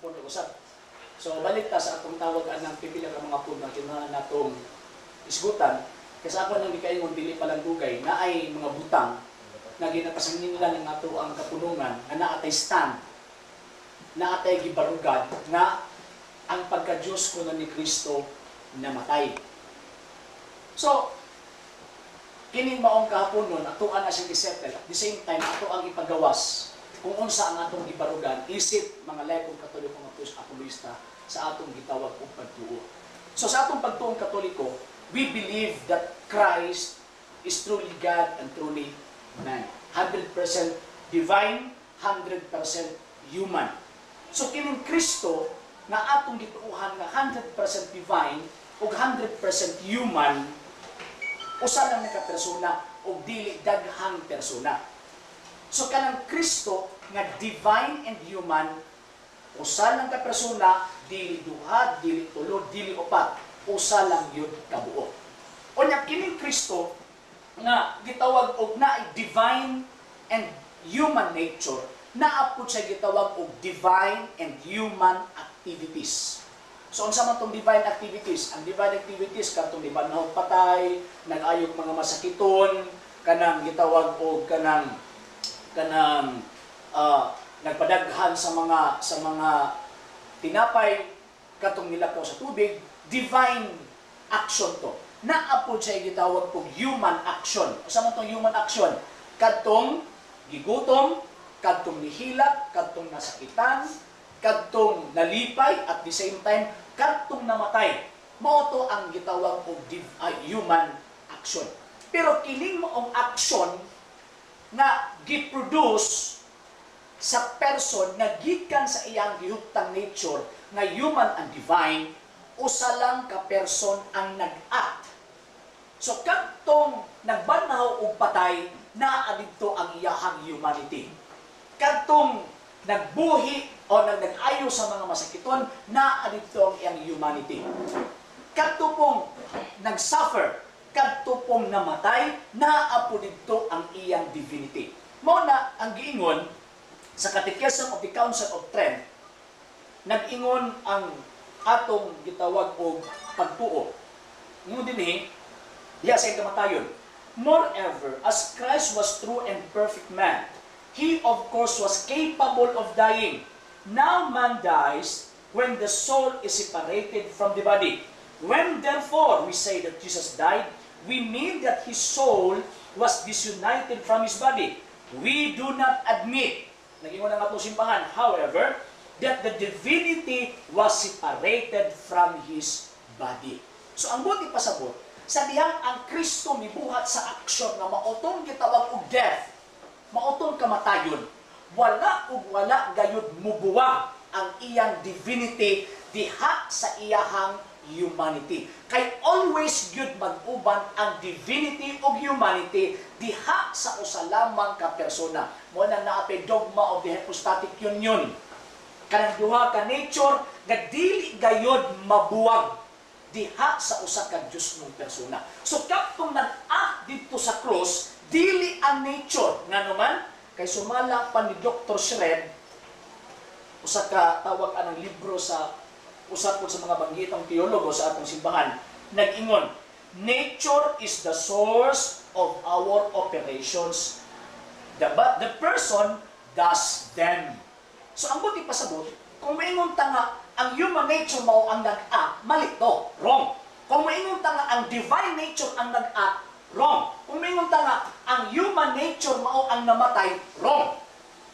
Puno usab. So balik ta sa atong tawag anang pipila ka mga punto nga natong isgutan kasi ako nang gikaingon, dili pa lang dugay na ay mga butang na ginapasangin nila ng ato ang kapunungan nga naa tay stand, naa tay gibarugan nga ang pagka-Diyos kuno ni Kristo namatay. So, kining maong kahaponon, atoa na siyang isettle. At the same time, ato ang ipagawas kung unsa ang atong gibarugan isip mga laikong Katoliko nga apologista sa atong gitawag og pagtuo. So sa atong pagtuong Katoliko, we believe that Christ is truly God and truly man. 100% divine, 100% human. So kining Kristo nga atong gituuhan nga 100% divine ug 100% human, usa lang ka persona ug dili daghang persona. So kanang Kristo nga divine and human, usa lang ka persona, dili duha, dili tulo, dili upat, usa lang yun kabuo. Unya kining Kristo nga gitawag og naay divine and human nature, naa pod siya gitawag og divine and human activities. So unsa man tong divine activities? Ang divine activities kadtong nibanhaw patay, nag-ayog mga masakiton, kanang gitawag og kanang kanang nagpadaghan sa mga tinapay, katong nilakaw sa tubig, divine action to. Naa pod siya gitawag og human action. Unsa man tong human action? Kadtong gigutom, kadtong nihilak, kadtong nasakitan, kadtong nalipay, at the same time kadtong namatay. Mao to ang gitawag og human action. Pero kining maong action nga giproduce sa person nga gikan sa iyang gihuptang nature nga human and divine, usa lang ka person ang nag-act. So kadtong nagbanhaw og patay, naa didto ang iyahang humanity. Kadtong nagbuhi o nag-ayo sa mga masakiton, naa didto ang iyang humanity. Kadto pong nag-suffer, kadto pong namatay, naa po didto ang iyang divinity. Mao na ang giingon sa Catechism of the Council of Trent, nag-ingon ang atong gitawag og pagtuo. Ingon dinhi, diha sa iyang kamatayon, "Moreover, as Christ was true and perfect man, he of course was capable of dying. Now man dies when the soul is separated from the body. When therefore we say that Jesus died, we mean that his soul was disunited from his body. We do not admit," nag-ingon ang atong simbahan, "however, that the divinity was separated from his body." So ang buot ipasabot, sa dihang ang Kristo mibuhat sa aksyon nga mao tong gitawag og death, mao tong kamatayon, wala ug wala gayud mubuwag ang iyang divinity diha sa iyahang humanity. Kay always gyud mag-uban ang divinity ug humanity diha sa usa lamang ka persona. Mao na naa pay dogma of the hypostatic union. Kanang duha ka nature nga dili gayod mabuwag diha sa usa ka Dios persona. So kadtong nag-act didto sa cross, dili ang nature. Ngano man, kay sumala pa ni Dr. Shred, usa ka tawag anang libro sa usa po sa mga banggitong teologo sa atong simbahan, nag-ingon, "Nature is the source of our operations, but the person does them." So ang buot ipasabot, kung maingon ta nga ang human nature mao ang nag-act, mali to, wrong. Kung maingon ta nga ang divine nature ang nag-act, wrong. Kung maingon ta nga ang human nature mao ang namatay, wrong.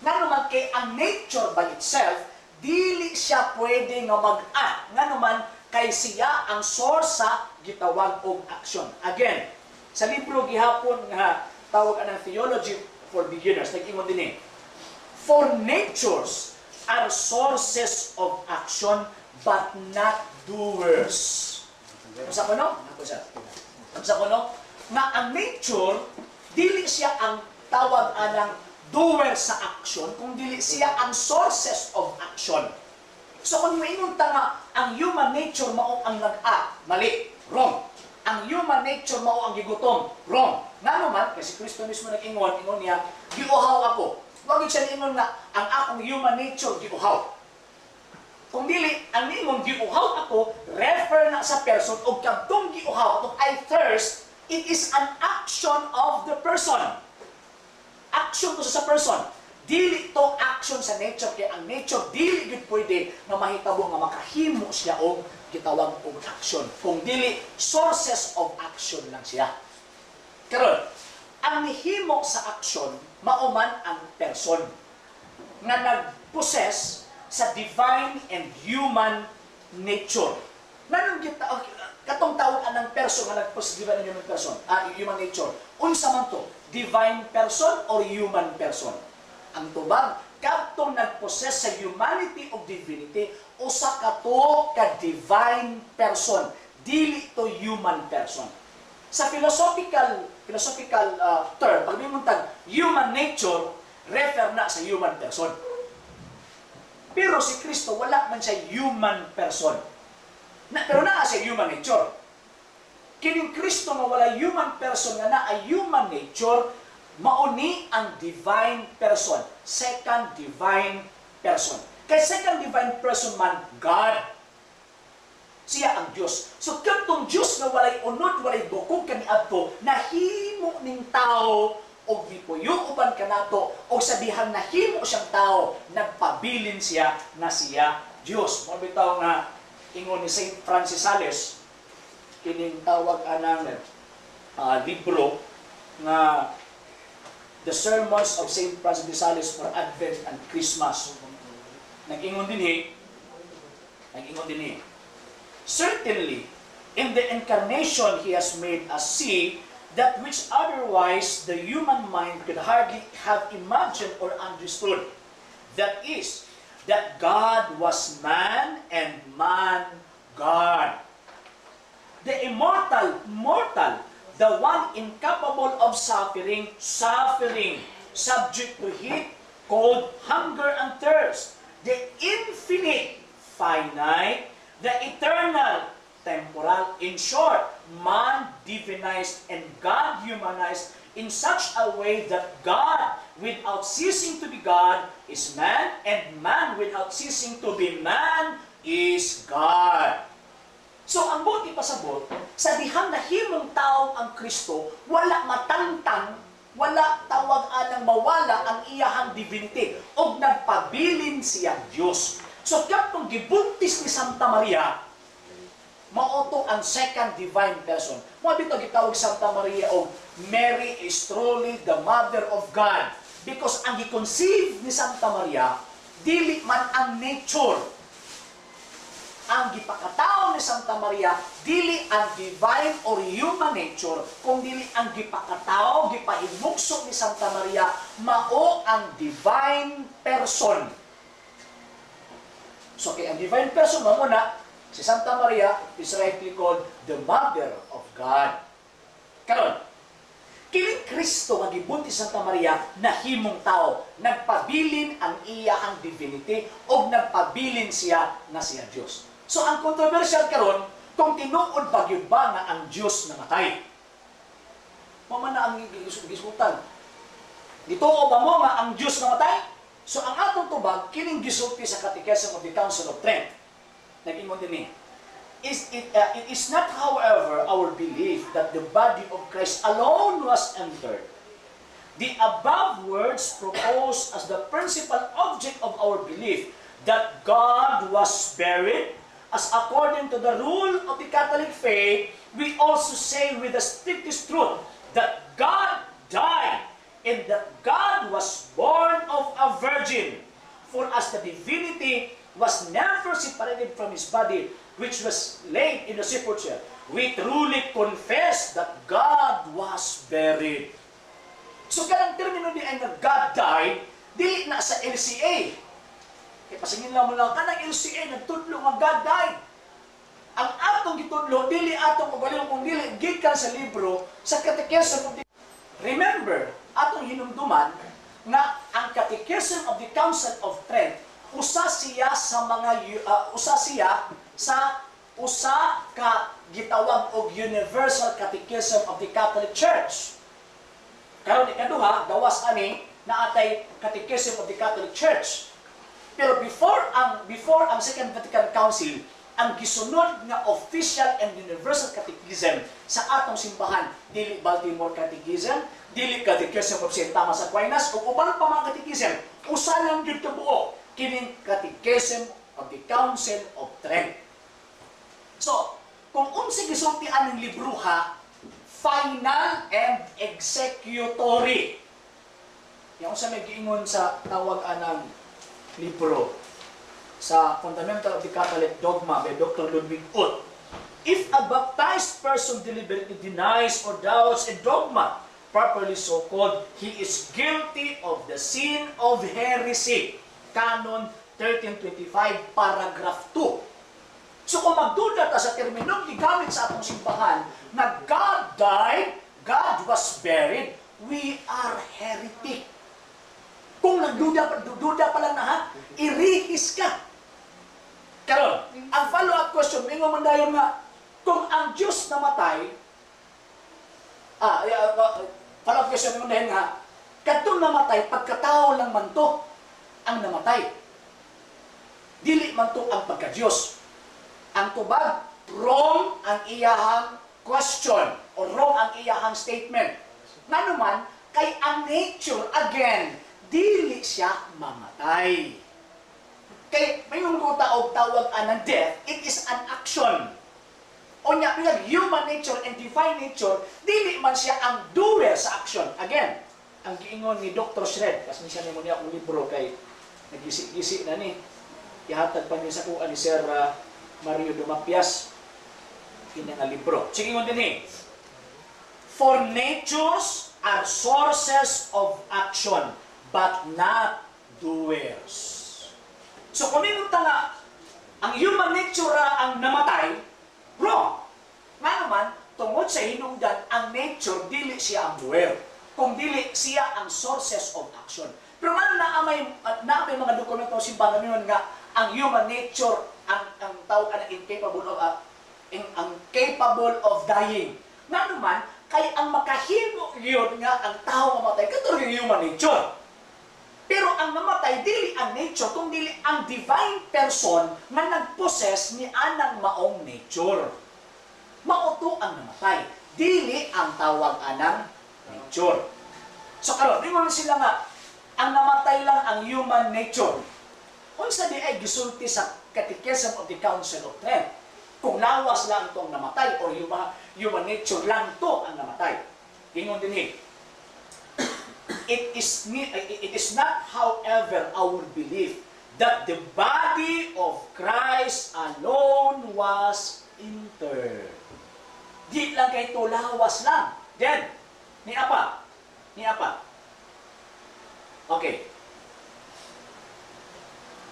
Ngano man, kay ang nature by itself, dili siya pwede nga mag-act. Ngano man, kay siya ang source sa gitawag og action. Again, sa libro gihapon nga tawag anang Theology for Beginners, nag-ingon din eh, "For natures are sources of action but not doers." Unsa ko no? Ako siya. Unsa ko no? Nga ang nature, dili siya ang tawag anang doer sa action, kung dili siya ang sources of action. So kung maingon ta nga ang human nature mao ang nag-act, mali, wrong. Ang human nature mao ang gigutom, wrong. Ngano man, kasi Kristo mismo nag-ingon, ingon niya, "Giuhaw ako." Wa gyud siya ingon nga ang akong human nature giuhaw. Kung dili, ang niingon "giuhaw ako," refer na sa person, og kadtong giuhaw, atong "I thirst," it is an action of the person. Action to sa person. Dili to action sa nature, kay ang nature dili gyud pwede nga mahitabo nga makahimo siya og gitawag og action. Kung dili, sources of action lang siya. Karon, ang nihimo sa action mao man ang person nga nag-possess sa divine and human nature. Nganong kita katong tawag anang person nga nag-possess divine and human person, human nature? Unsa man to? Divine person or human person? Ang tubag, kadtong nag-possess sa humanity of divinity, usa ka to ka divine person, dili to human person. Sa philosophical term, pag tag human nature, refer na sa human person. Pero si Kristo, wala man siya human person. Na, pero naa siya human nature. Kining Kristo nga wala human person nga naa human nature, mauni ang divine person. Second divine person. Kay second divine person man, God. Siya ang Diyos. So kadtong Diyos nga walay unod, walay bukog kaniadto, nahimo ning tao og mipuyo uban kanato, og sa dihang nahimo siyang tao, nagpabilin siya na siya Diyos. Mao bitaw nga ingon ni Saint Francis Sales, kining tawag anang libro nga The Sermons of Saint Francis de Sales for Advent and Christmas. Nag-ingon dinhi, "Certainly, in the incarnation he has made us see that which otherwise the human mind could hardly have imagined or understood. That is, that God was man and man God. The immortal, mortal, the one incapable of suffering, suffering, subject to heat, cold, hunger, and thirst. The infinite, finite, the eternal, temporal. In short, man divinized and God humanized in such a way that God, without ceasing to be God, is man, and man, without ceasing to be man, is God." So, ang buot ipasabot, sa dihang nahimong tao ang Kristo, wala matangtang, wala tawag anang mawala ang iyahang divinity, og nagpabilin siyang Diyos. So, katong gibuntis ni Santa Maria, mao to ang second divine person. Mao bitaw gitawag Santa Maria og Mary is truly the mother of God. Because ang gi-conceive ni Santa Maria, dili man ang nature. Ang gipakatao ni Santa Maria, dili ang divine or human nature, kung dili ang gipakatao, gipahimugso ni Santa Maria, mao ang divine person. So, kay ang divine person, mao na, si Santa Maria is rightly called the Mother of God. Karon, kining Kristo nga gibuntis Santa Maria nahimong tao, nagpabilin ang iyahang divinity og nagpabilin siya nga siya Dios. So ang controversial karon, kung tinuod ba gyud ba nga ang Dios namatay. Mao man na ang gisutan. Gituo ba mo nga ang Dios namatay? So ang atong tubag, kining gisulti sa Catechism of the Council of Trent. Nag-ingon dinhi, "It is not, however, our belief that the body of Christ alone was entered. The above words propose as the principal object of our belief that God was buried, as according to the rule of the Catholic faith, we also say with the strictest truth that God died and that God was born of a virgin. For as the divinity was never separated from his body, which was laid in the sepulchre, we truly confess that God was buried." So kanang termino di ay nga God died, dili na sa LCA. Kay pasingin lang mo lang, kanang LCA nagtudlo nga God died. Ang atong gitudlo, dili atong ugalin kung dili gikan sa libro sa Catechism of the. Remember, atong hinumduman nga ang Catechism of the Council of Trent, usa siya sa usa ka gitawag og Universal Catechism of the Catholic Church. Karon, ikaduha, gawas ani naatay Catechism of the Catholic Church. Pero before ang Second Vatican Council, ang gisunod nga official and universal catechism sa atong simbahan, dili Baltimore Catechism, dili Catechism of St. Thomas Aquinas, ug uban pa mga catechism, usa lang gyud ka buo, kining Catechism of the Council of Trent. So, kung unsa gisulti aning libroha, final and executory. Yung unsa may giingon sa tawag anang libro sa Fundamental of the Catholic Dogma by Dr. Ludwig Uth. If a baptized person deliberately denies or doubts a dogma, properly so called, he is guilty of the sin of heresy. Canon 1325, paragraph 2. So kung magduda ta sa terminong gigamit sa atong simbahan na God died, God was buried, we are heretic. Kung nagduda, duda pa lang na ha, irihis ka. Karon, ang follow-up question, mingon man dayon nga, kung ang Diyos namatay, follow-up question mingon dayon nga, kadtong namatay, pagkatao lang man to ang namatay. Dili man to ang pagka-Diyos. Ang tubag, wrong ang iyahang question or wrong ang iyahang statement. Ngano man, kay ang nature, again, dili siya mamatay. Kay may mga tao tawag anang death, it is an action. O nya, bilang human nature and divine nature, dili man siya ang doer sa action. Again, ang giingon ni Dr. Shred, kasi siya nimo niya akong libro kay nagisi-gisi na ni, ihatag pa niya sa kuha ni Sir Mario Dumapias, kini nga libro. Sige, ingon din eh, "For natures are sources of action, but not doers." So kung mingon ta nga, ang human nature ra ang namatay, wrong. Nga naman, tungod sa hinungdan, ang nature, dili siya ang doer. Kung dili siya ang sources of action. Pero nga naa may mga dokumento sa simbahan namin nga ang human nature ang tawag ana incapable of ang capable of dying. Nga naman, kay ang makahimo yun nga ang tao mamatay kato yung human nature. Pero ang namatay, dili ang nature, kung dili ang divine person nga nagposes ni anang maong nature. Mao to ang namatay. Dili ang tawag anang nature. So karon, ingon sila nga ang namatay lang ang human nature. Unsa di ay gisulti sa Catechism of the Council of Trent? Kung lawas lang itong namatay or human nature lang to ang namatay. Ingon din eh, "It is not, however, our belief that the body of Christ alone was interred." Di lang kay to lawas lang. Then, ni apa? Ni apa? Okay.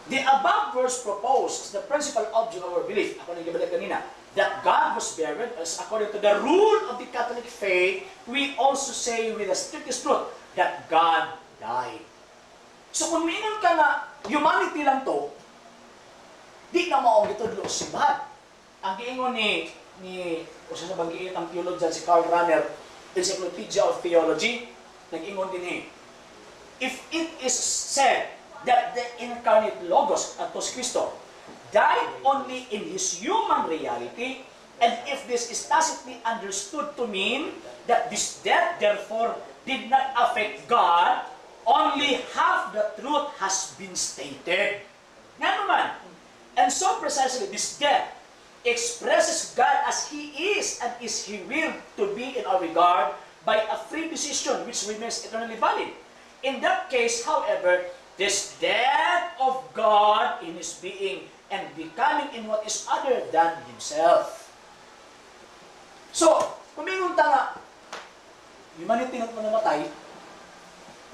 "The above verse proposed the principal object of our belief." Ako nang gibalik kanina. "That God was buried as according to the rule of the Catholic faith, we also say with the strictest truth that God died." So kung miingon ka nga, humanity lang to, di na maong gitudlo sa simbahan. Ang giingon ni usa sa banggiit ang theologian si Karl Rahner, Encyclopedia of Theology, nag-ingon din eh, "If it is said that the incarnate Logos, ato si Kristo, died only in his human reality, and if this is tacitly understood to mean that this death therefore did not affect God, only half the truth has been stated." Nga naman, "And so precisely this death expresses God as He is and is He willed to be in our regard by a free decision which remains eternally valid. In that case, however, this death of God in His being and becoming in what is other than Himself." So, kung mingon ta nga, humanity nga namatay,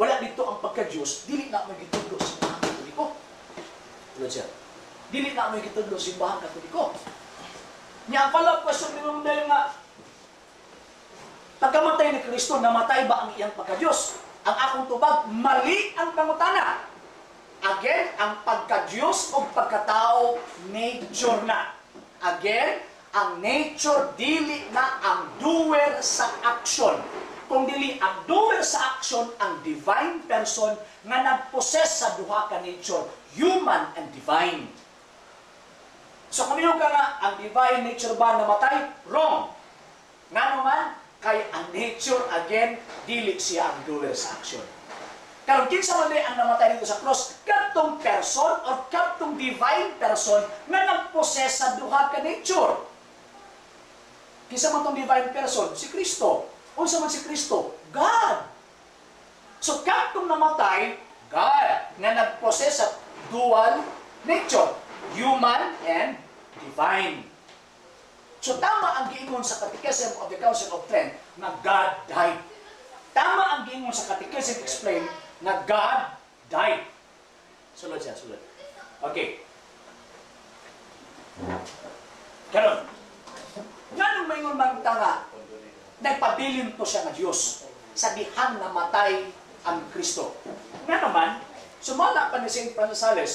wala dito ang pagka-Diyos, dili na mo gitudlo sa simbahang Katoliko. Tulad siya. Dili na mo gitudlo sa simbahang Katoliko. Nya ang follow-up question mingon dahil nga, pagkamatay ni Kristo, namatay ba ang iyang pagka-Diyos? Ang akong tubag, mali ang pangutana. Again, ang pagka-Diyos o pagkatao, nature na. Again, ang nature dili na ang doer sa action. Kung dili ang doer sa action ang divine person nga nagpossess sa duha ka nature, human and divine. So kung ka nga, ang divine nature ba namatay? Wrong. Ngano man, kay ang nature again, dili siya ang doer sa action. Karon, kinsa man ang namatay dito sa cross? Kadtong person or kadtong divine person nga nagpossess sa duha ka nature. Kinsa man tong divine person? Si Kristo. Unsa man si Kristo? God. So kadtong namatay, God nga nagpossess sa dual nature, human and divine. So tama ang giingon sa Catechism of the Council of Trent nga God died. Tama ang giingon sa Catechism Explained nga God died. Sulod siya, sulod. Okay. Karon, nganong maingon man ta nga nagpabilin to siya nga Dios sa dihang namatay ang Kristo? Nga naman, sumala pa ni St. Francis Sales,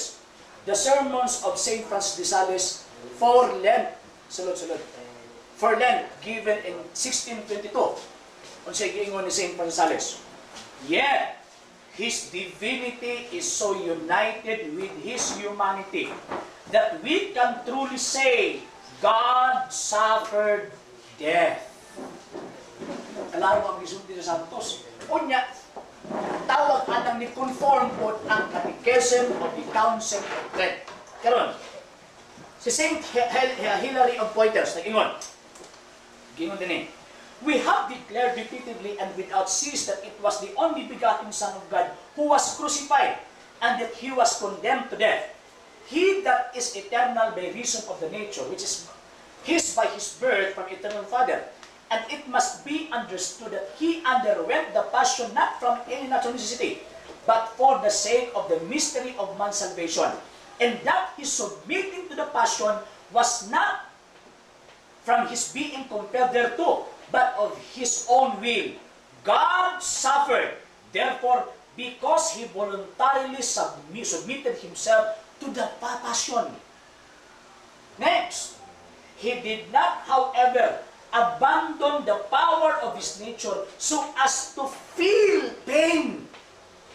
the sermons of St. Francis de Sales for Lent, sulod, sulod, for Lent given in 1622. Unsay giingon ni St. Francis Sales? "Yet, his divinity is so united with his humanity that we can truly say God suffered death." Klaro ang gisulti sa Santos. Unya, tawag anang ni conform pod ang Catechism of the Council of Trent. Karon, si Saint Hilary of Poitiers nag-ingon. Giingon din eh, "We have declared repeatedly and without cease that it was the only begotten Son of God who was crucified and that he was condemned to death. He that is eternal by reason of the nature, which is his by his birth from eternal Father. And it must be understood that he underwent the passion not from any natural necessity, but for the sake of the mystery of man's salvation. And that his submitting to the passion was not from his being compelled thereto, but of his own will. God suffered, therefore, because he voluntarily submitted himself to the passion. Next, he did not, however, abandon the power of his nature so as to feel pain."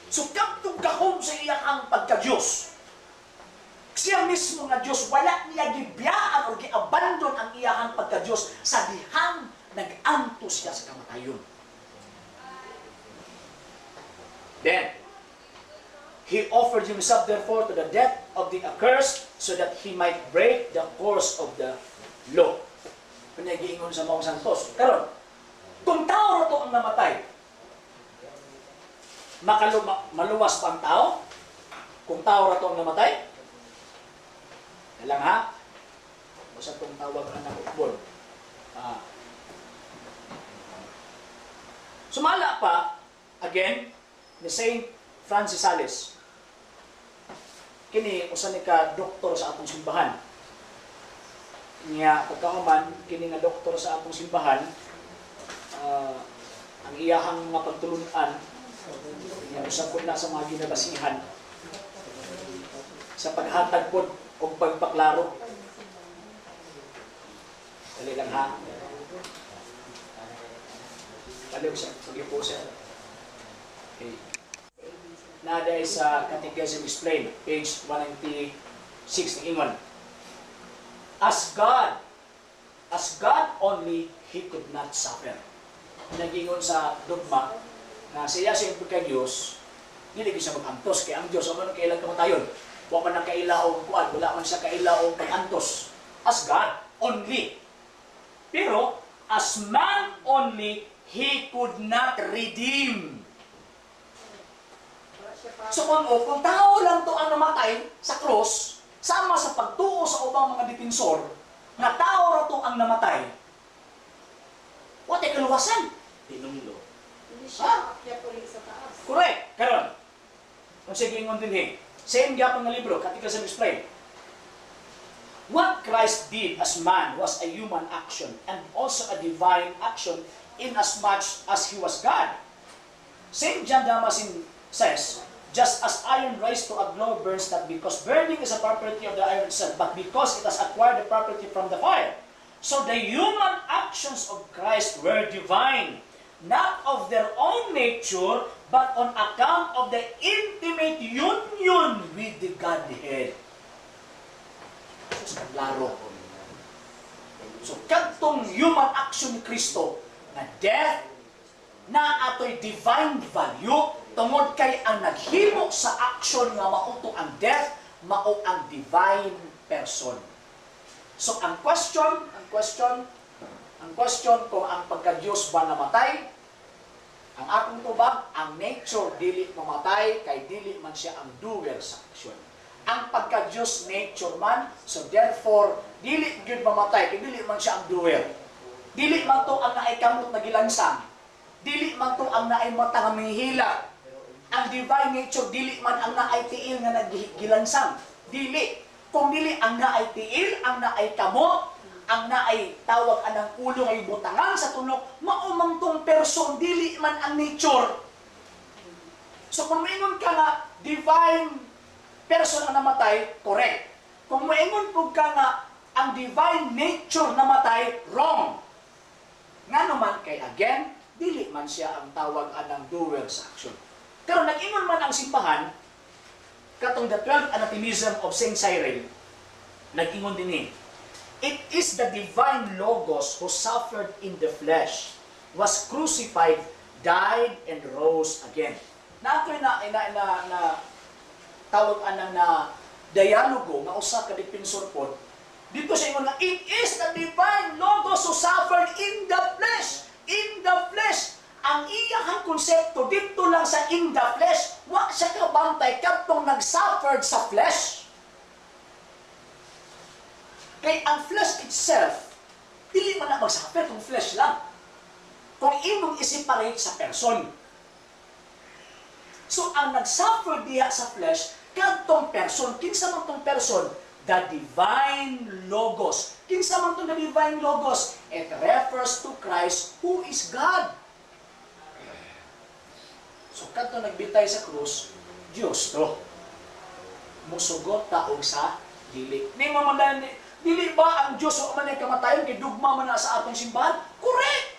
So, kadtong gahom sa iyang pagka-Diyos, siya mismo nga Diyos, wala niya gibiyaan o giabandon ang iyahang pagka-Diyos sa dihang nag-antos siya sa kamatayon. Then, he offered himself therefore to the death of the accursed so that he might break the course of the law. Pinagiingon sa mga santos. Karon, kung tao ra to ang namatay, maluwas pa ang tao? Kung tao ra to ang namatay? Lang ha? O sa itong tawag ang ukbon. Ah. Sumala pa, again, ni Saint Francis Sales. Kini, usa ni ka doktor sa atong simbahan. Niya, pagkauman, kini nga doktor sa atong simbahan, ang iyahang mga pagtulunan, niya, usa po na sa mga ginabasihan sa paghatag pod og pagpaklaro. Dali lang ha. Paliw sa, sige po, sir. Okay. Naday sa Catechism Explained, page 196 ng ingon. As God only, He could not suffer." Nagingon sa dogma na siya sa pagka-Diyos, dili gyud siya mag-antos. Kaya ang Diyos, wala man kailang kamatayon. Wa man ang kaila og kuan, wala man siya kaila og pag-antos. As God only. Pero, as man only, He could not redeem. So kung tao lang to ang namatay sa cross, sama sa pagtuo sa ubang mga defensor, nga tao ra to ang namatay, wa kaluwasan. Tinunglo. Hindi siya aakyat ulit sa taas. Correct. Karon, kung sige ingon din eh, same gyapon nga libro, Catechism Explained. "What Christ did as man was a human action and also a divine action inasmuch as he was God. Saint John Damascene says, 'Just as iron raised to a glow burns not because burning is a property of the iron itself, but because it has acquired the property from the fire. So the human actions of Christ were divine." not of their own nature, but on account of the intimate union with the Godhead. So, klaro. So, kadtong human action ni Kristo na death na atoy divine value tungod kay ang naghimo sa action nga mao to ang death, mao ang divine person. So ang question kung ang pagka-Diyos ba namatay, ang akong tubag, ang nature dili mamatay kay dili man siya ang doer sa action. Ang pagka-Diyos nature man, so therefore dili gyud mamatay kay dili man siya ang doer. Dili man to ang naay kamot na gilansang. Dili man to ang naay mata nga mihila. Ang divine nature dili man ang naay tiil nga naggilansang. Dili. Kung dili ang naay tiil, ang naay kamot, ang naay tawag anang ulo ngay butangan sa tunok, mao man tong person, dili man ang nature. So kung moingon ka nga divine person ang namatay, correct. Kung moingon pud ka nga ang divine nature namatay, wrong. Ngano man kay again, dili man siya ang tawag anang doer sa action. Pero nag-ingon man ang simbahan, katong the 12th Anathemism of Saint Cyril, nag-ingon din eh, "It is the divine Logos who suffered in the flesh, was crucified, died, and rose again." Na ako'y na tawag anang na dialogo nga usa ka defensor pod dito siya ingon nga it is the divine Logos who suffered in the flesh, in the flesh. Ang iyahang konsepto dito lang sa in the flesh. Wa siya kabantay kadtong nag-suffered sa flesh, kay ang flesh itself dili man na mag-suffer kung flesh lang, kung imong i-separate sa person. So ang nag-suffer diha sa flesh kadtong person. Kinsa man tong person? The divine Logos. Kinsa man tong the divine Logos? It refers to Christ who is God. So kadto nagbitay sa krus, Dios to. Musugot ta og sa dili. Nimo man dali, dili ba ang Dios wa man ay kamatayon kay dugma man na sa atong simbahan? Correct.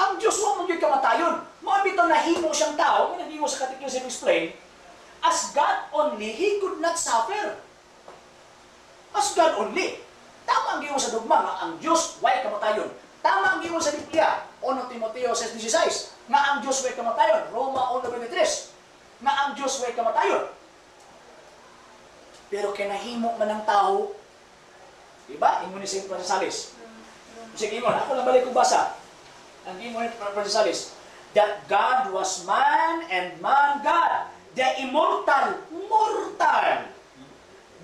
Ang Dios wa man gyud kamatayon. Mao bitaw nahimo siyang tao, nga nahimo sa Catechism explain, as God only, He could not suffer. As God only. Tama ang giingon sa dugma nga ang Dios way kamatayon. Tama ang giingon sa Biblia, 1 Timoteo 6:16, nga ang Dios way kamatayon. Roma 1:23, nga ang Dios way kamatayon. Pero kay nahimo man ang tao, diba? Ingon ni St. Francis Sales. Sige, ingon, ako lang balik ko basa. Ang ingon ni Francis Sales, that God was man and man God, the immortal, mortal,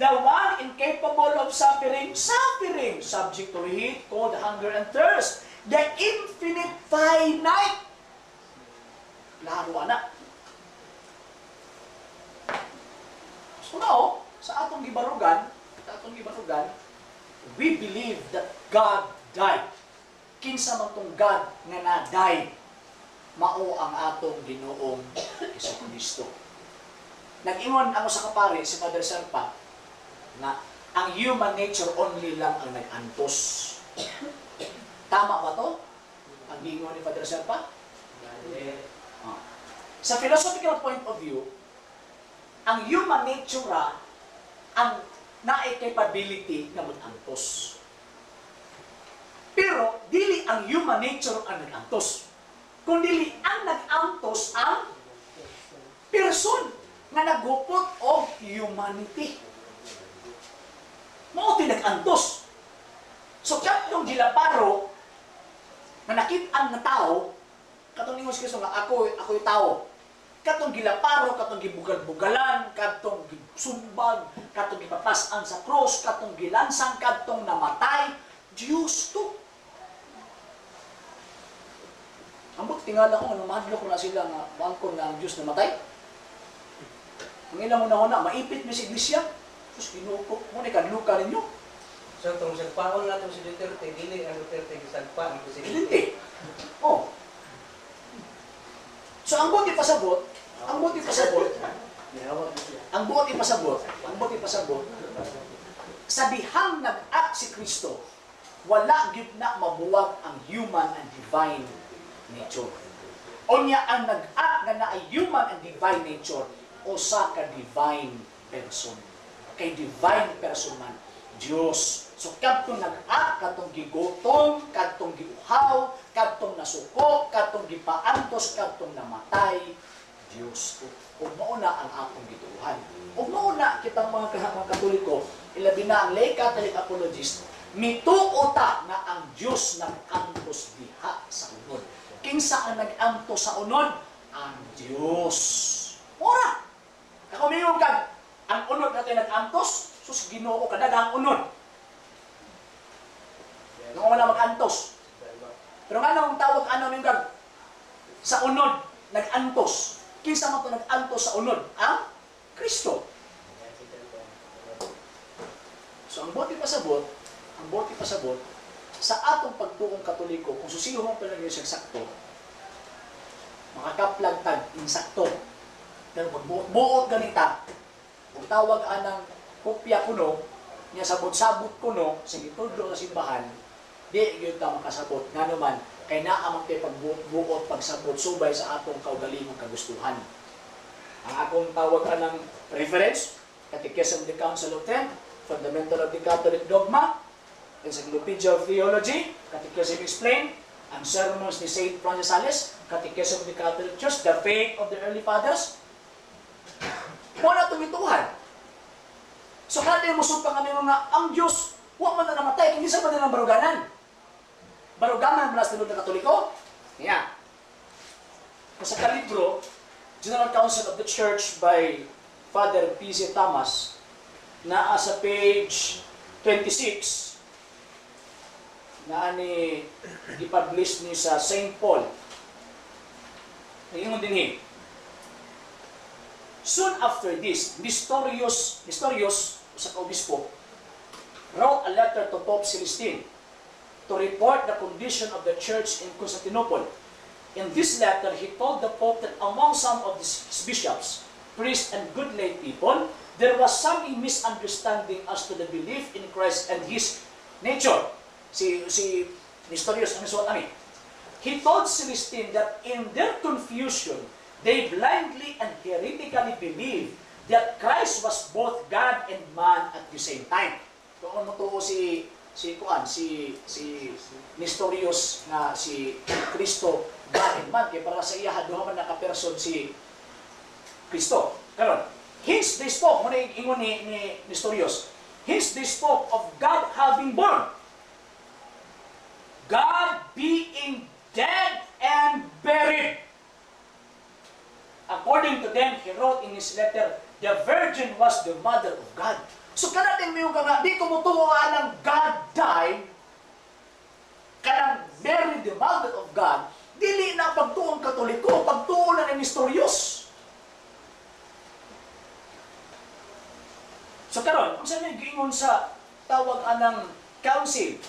the one incapable of suffering, suffering, subject to heat, cold, hunger, and thirst, the infinite finite. Klaro, ana. So now, sa atong gibarugan, we believe that God died. Kinsa man tong God nga na-die, mao ang atong Ginoong Kristo. Nag-ingon ako sa kapare, si Father Serpa, nga ang human nature only lang ang nag-antos. Tama ba to? Ang giingon ni Father Serpa? Ah. Sa philosophical point of view, ang human nature ra ang naay capability nga mag-antos. Pero dili ang human nature ang nag-antos. Kung dili ang nag-antos ang person nga naghupot og humanity. Mao ti nag-antos. So katong gilaparo nga nakit-an nga tao, katong ningon si Kristo nga ako'y tao. Katong gilaparo, katong gibugal-bugalan, katong gisumbag, katong gipapas-an sa cross, katong gilansang, katong namatay, Diyos to. Ambot tingala ko nga mahadlok ko na sila nga bangkon nga ang Diyos namatay. Ang ilang una-una, maipit mi sa iglesia. Sus, Ginoo ko, mo ni kadluka ninyo. So, itong sagpaon nato si Duterte, dili ang Duterte gisagpa ang presidente. Hindi. Oh. So ang buot ipasabot, ang buot ipasabot, ang buot ipasabot, ang buot ipasabot, sa dihang nag-act si Kristo, Wala gyud na mabuwag ang human and divine nature. Unya ang nag-act nga naay human and divine nature, usa ka divine person. Kay divine person man Dios. So kadtong nag-act, kadtong gigutom, kadtong giuhaw, kadtong nasuko, kadtong gipaantos, kadtong namatay, Dios. Ug mao na ang akong gituohan. Ug mao na kitang mga Katoliko, ilabi na ang lay Catholic apologist, mituo ta nga ang Dios nag-antos diha sa unod. Kinsa ang nag-antos sa unod? Ang Dios. Ora. Kung mingon kag ang unod natin nag-antos, sus, Ginoo, kada ang unod. Nung wala mag-antos. Pero nga nang tawag ano mingon kag sa unod nag-antos. Kinsa man to nag-antos sa unod? Ang Kristo. So ang buot pasabot, sa atong pagtuong Katoliko, kung susihon pa lang siyang sakto, makakaplag tag insakto. Pero pag buot ganita, kung tawag anang kopya kuno, niya sabot-sabot kuno, sa gitudlo sa simbahan, di gyud ta makasabot. Ngano man, kay naa man kay pagbuot-buot pagsabot subay sa atong kaugalingong kagustuhan. Ang akong tawag anang reference, Catechism of the Council of Trent, Fundamental of the Catholic Dogma, Encyclopedia of Theology, Catechism Explained, ang sermons ni Saint Francis Sales, Catechism of the Catholic Church, The Faith of the Early Fathers. Mao na itong ituhan. So kada mo pa kami mga ang Diyos, wa man na namatay, hindi sa man na ng baruganan. Baruganan man sa na Katoliko. Yeah. Sa kalibro, General Council of the Church by Father P.C. Thomas, naa sa page 26, naa ni gipublish ni sa St. Paul. Ingon dinhi. Soon after this, Nestorius, usa ka obispo, wrote a letter to Pope Celestine to report the condition of the church in Constantinople. In this letter, he told the Pope that among some of his bishops, priests, and good lay people, there was some misunderstanding as to the belief in Christ and His nature. Si Nestorius, ang suwat ani. He told Celestine that in their confusion, they blindly and heretically believed that Christ was both God and man at the same time. Kung mo si kuan si Nestorius nga si Kristo God and man, kay para sa iya duha man naka person si Kristo. Karon, hence they spoke, mo na ingon ni Nestorius. Hence they spoke of God having born, God being dead and buried. According to them, he wrote in his letter, the Virgin was the mother of God. So kana din mo yung nga, di ko mo tuo ng God died, kanang Mary the mother of God, dili na pagtuong Katoliko, pagtuo na ni Nestorius. So karon, ang sa giingon sa tawag anang council,